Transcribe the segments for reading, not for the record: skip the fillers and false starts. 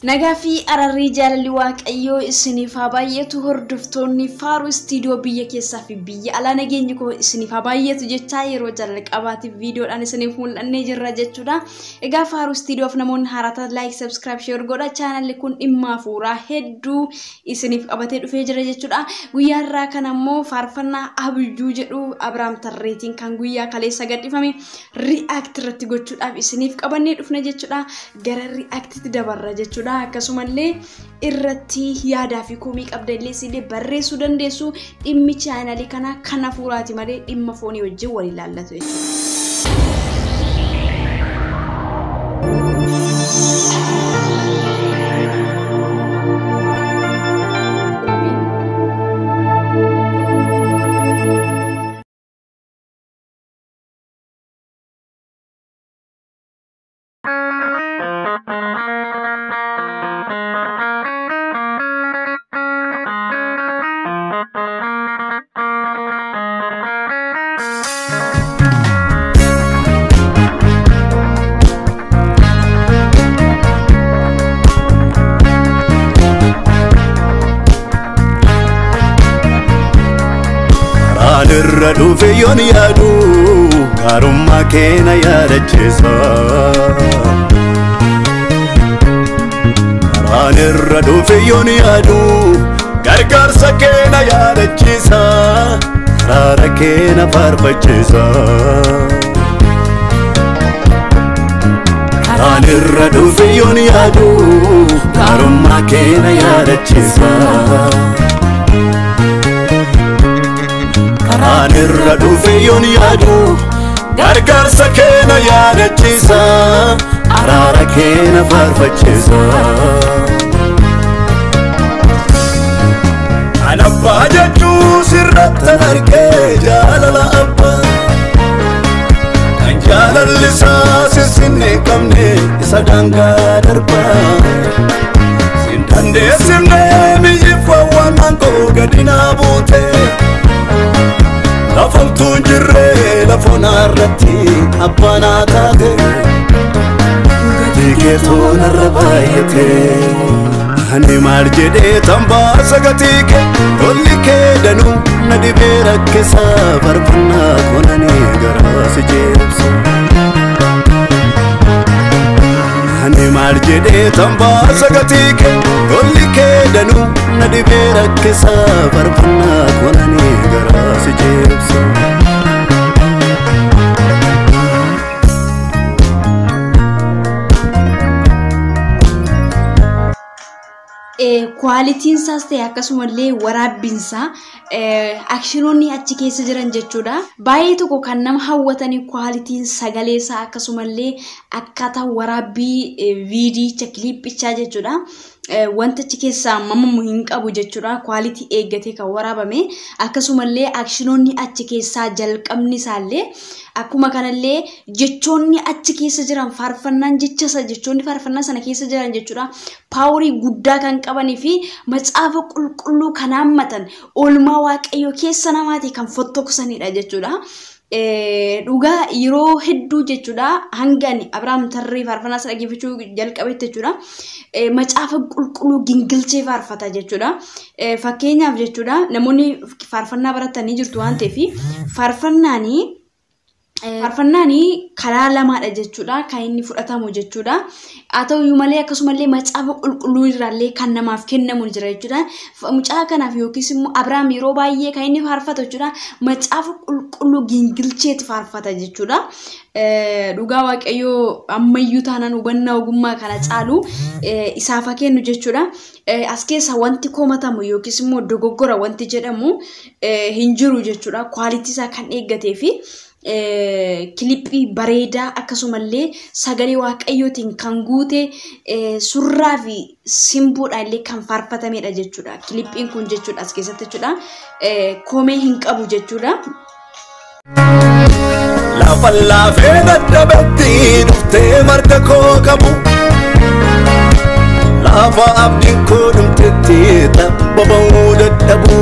Nagaa fi araarri jaalalli Waaqayyoo isiniif haa baay'atu. Hordoftoonni Faaruu Istiidiyoo biyya keessaa fi biyya alaa nageenyi koo isiniif haa baay'atu jechaa yeroo jalqabaatiif viidiyoodhaan isiniif mul'annee jirra jechuudha. Egaa Faaruu Istiidiyoof namoonni haaraa ta'an like, subscribe, share godha. Chaanalli kun dhimma hafuuraa hedduu isiniif qabatee dhufee jira jechuudha. Guyyaa irraa kana immoo faarfannaa Abjuu jedhu Abiraam Tarreetiin kan guyyaa kaleessa gadhiifame react irratti gochuudhaaf isiniif qabannee dhufne jechuudha. Gara reactitti dabarra jechuudha. Akkasumallee irratti yaadaa fi komii qabda illee isinillee barreessuu dandeessu. Dhimmi chaanalii kanaa kan hafuuraati malee dhimma foonii wajjin wal ilaallatu jechuudha. Karaan irra dhufe yoon yaadu gaarummaa keena yaadachiisa. Karaan irra dhufe yoon yaadu gargaarsa keena yaadachiisa. Karaara keena faarfachiisa. Karaan irra dhufe yoon yaadu gaarummaa keena yaadachiisa. Karaan irra dhufe yoon yaadu gargaarsa keena yaadachiisa. Araara keena faarfachiisa. Kan abbaa jechuu sirratti argee jaalala abbaa. Kan jaalalli isaa sissinne qabne isa daangaa darbaa. Sin dandeessifne biyyi foowwan koo gadi naa buute. Lafamtuun jirree lafoonaa irratti abbaa naa taate. Gatii keetuu narra baay'ate. Ani maal jedhee tambaasa gatii kee tolli kee danuu na dhibee rakkisa faarfannaa koonanii garaa si jeebsa. Ani maal jedhee tambaasa gatii kee tolli kee danuu na dhibee rakkisa faarfannaa koonanii garaa si jeebsa. Kwaalitiin isaas ta'e akkasumallee waraabbiin isaa akshinoonni achi keessa jiran jechuudha. Baay'ee tokko kan nama hawwatanii kwaalitiin sagalee isaa akkasumallee akkaataa waraabbii viidiyicha kiliiphichaa jechuudha. Wanta achi keessaa mamamu hin qabu jechuudha. Kwaalitii eeggatee kan waraabame akkasumallee akshinoonni achi keessaa jalqabni isaallee akkuma kanallee jechoonni achi keessa jiran faarfannaan jecha isa jechoonni faarfannaa sana keessa jiran jechuudha. Paaworii guddaa kan qabanii fi macaafa qulqulluu kan hammatan oolmaa Waaqayyoo keessa namaati kan fottoksanidha jechuudha. Dhugaa yeroo hedduu jechuudha hanga ani Abiraam Tarree faarfannaa isa dhaggeeffachuu jalqabetti jechuudha. Macaafa qulqulluu gingilchee faarfata jechuudha. Fakkeenyaaf jechuudha namoonni faarfannaa baratanii jirtu waan ta'eef faarfannaanii karaa lamaadha jechuudha kan inni fudhatamu jechuudha. Haa ta'uyyuu malee akkasumallee macaafa qulqulluu irraallee kan namaaf kennamu jira jechuudha. Mucaa kanaaf yookiis immoo Abiraam yeroo baay'ee kan inni faarfatu jechuudha macaafa qulqulluu gingilcheeti faarfata jechuudha. Dhugaa Waaqayyoo ammayyuu taanaan hubannaa ogummaa kana caalu isaaf haa kennu jechuudha. As keessa wanti komatamu yookiis immoo dogoggora wanti jedhamu hin jiru jechuudha. Kwaalitii isaa kan eeggatee fi kilippii bareedaa akkasumallee sagalee Waaqayyootiin kan guute surraa fi simboodhaan illee kan faarfatamedha jechuudha. Kilippiin kun jechuudha as keessatti jechuudha. Komee hin qabu jechuudha. Lafa laafee dadhabetti dhuftee marga koo qabu. Lafa abdiin koo dhumtetti tabba ba'uu dadhabu.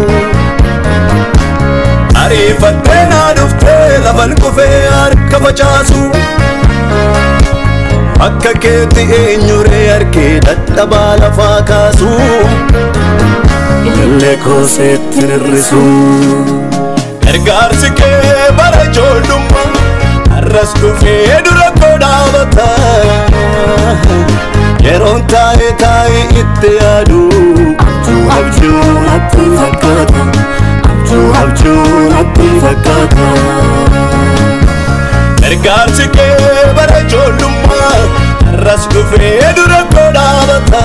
Ariifattee naa dhuftee lafan kufee harka facaasu. Akka keetti eenyuree harkee Dadhabaa lafaa kaasuu illee kooseetti hir'isu. Gargaarsi kee bara ijoollummaa har'as dhufee dura koo dhaabata. Yeroon taa'ee taa'ee itti yaadu abjuu abjuu natti fakkaata. Abjuu abjuu natti fakkaata. Gargaarsi kee bara ijoollummaa har'as dhufee dura koo dhaabata.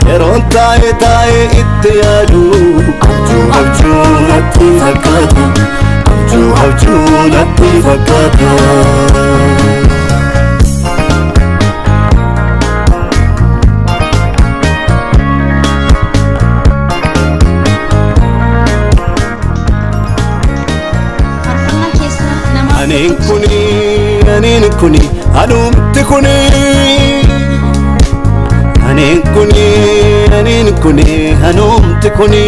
Yeroon taa'ee taa'ee itti yaadu abjuu abjuu natti fakkaata. Abjuu abjuu natti fakkaata. Faarfannaa keessa nama Aniin kuni aniin kuni anumti kuni. Aniin kuni aniin kuni anumti kuni.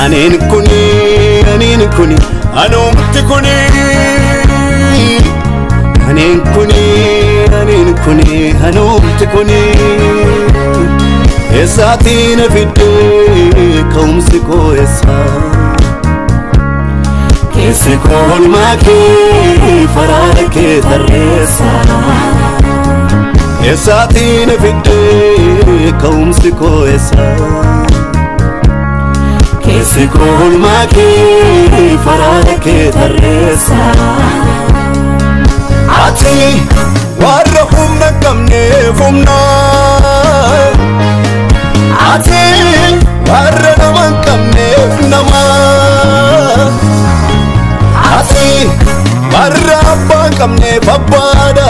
Aniin kuni aniin kuni anumti kuni. Aniin kuni aniin kuni anumti kuni. Eessaatii na fiddee ka'umsi koo eessaa? Keessi koo olmaa kee faraara kee tarreessa. Eessaatii na fiddee ka'umsi koo eessa? Keessi koo olmaa kee faraara kee tarreessa. Ati warra humna hin qabneef humna. Ati warra nama hin qabneef nama. Ati warra abbaa hin qabneef abbaadha.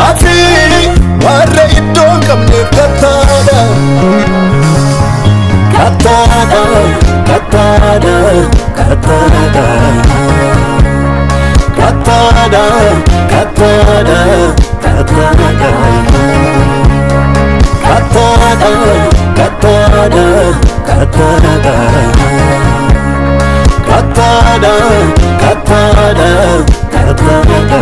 Ati warra iddoo hin qabneef kattaadha. Kattaadha, kattaadha, kattaadha. Kattaadha, kattaadha, kattaadha. Kattaadha, kattaadha, kattaadha. Kattaadha, kattaadha, kattaadha.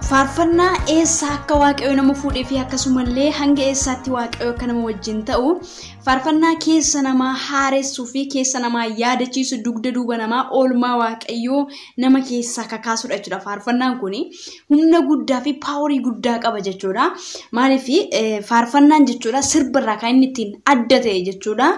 Faarfannaa eessa akka waaqayyo nama fuudhee fi akkasumallee hanga eessaatti waaqayyo akka nama wajjin ta'u faarfannaa keessa namaa haaressuu fi keessa namaa yaadachiisu dugda duuba namaa oolmaa waaqayyoo nama keessaa kakaasudha jechuudha. Faarfannaan kun humna guddaa fi paaworii guddaa qaba jechuudha. Maaliif faarfannaan jechuudha sirbarraa kan inni ittiin adda ta'e jechuudha.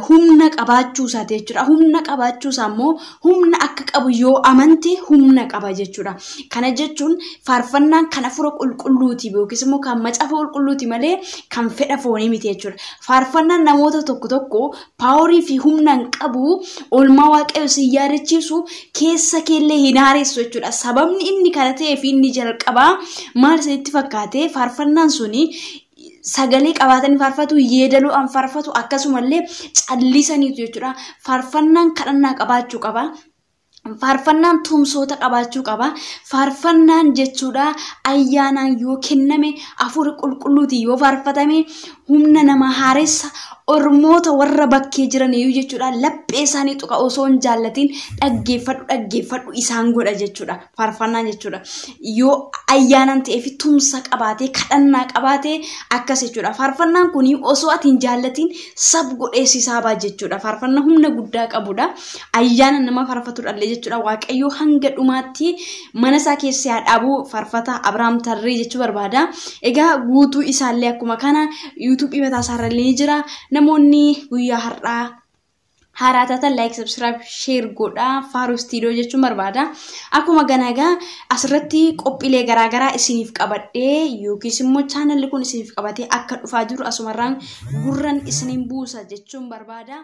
Humna qabaachuu isaati jechuudha. Humna qabaachuu isaa immoo humna akka qabu yoo amante humna qaba jechuudha. Kana jechuun faarfannaan kan hafuura qulqulluuti yookiis immoo kan macaafa qulqulluuti malee kan fedha foonii miti jechuudha. Faarfannaan namoota tokko tokko paaworii fi humna hin qabu oolmaa waaqayyo si yaadachiisu keessa keellee hin haaressu jechuudha. Sababni inni kana ta'ee fi inni jalqabaa maal isinitti fakkaate faarfannaan suni sagalee qabaatanii faarfatu, yeedaloodhaan faarfatu, akkasumallee callisaniitu jechuudha. Faarfannaan kadhannaa qabaachuu qaba. Faarfannaan tumsoota qabaachuu qaba. Faarfannaan jechuudha ayyaanaan yoo kenname hafuura qulqulluutiin yoo faarfatame humna nama haaressa ormoota warra bakkee jiran iyyuu jechuudha laphee isaanii tuqa osoo hin jaallatiin dhaggeeffadhu dhaggeeffadhu isaan godha jechuudha. Faarfannaan jechuudha yoo ayyaanaan ta'ee fi tumsa qabaatee kadhannaa qabaatee akkas jechuudha. Faarfannaan kun osoo ati hin jaallatiin sab godhee si saabaa jechuudha. Faarfannaa humna guddaa qabudha. Ayyaana nama faarfatudha jechuudha. Waaqayyoo hanga dhumaatti mana isaa keessa haa dhaabu faarfataa Abiraam Tarree jechuu barbaada. Egaa guutuu isaallee akkuma kana yuutuubii mataa isaarrallee ni jira. Namoonni guyyaa har'aa haaraa taatan like, subscribe, share godhaa Faaruu Istiidiyoo jechuun barbaada. Akkuma ganagaa asirratti qophiilee garaagaraa isiniif qabadhee yookiis immoo chaanalli kun isiniif qabatee akka dhufaa jiru asumarraan gurran isiniin buusa jechuun barbaada.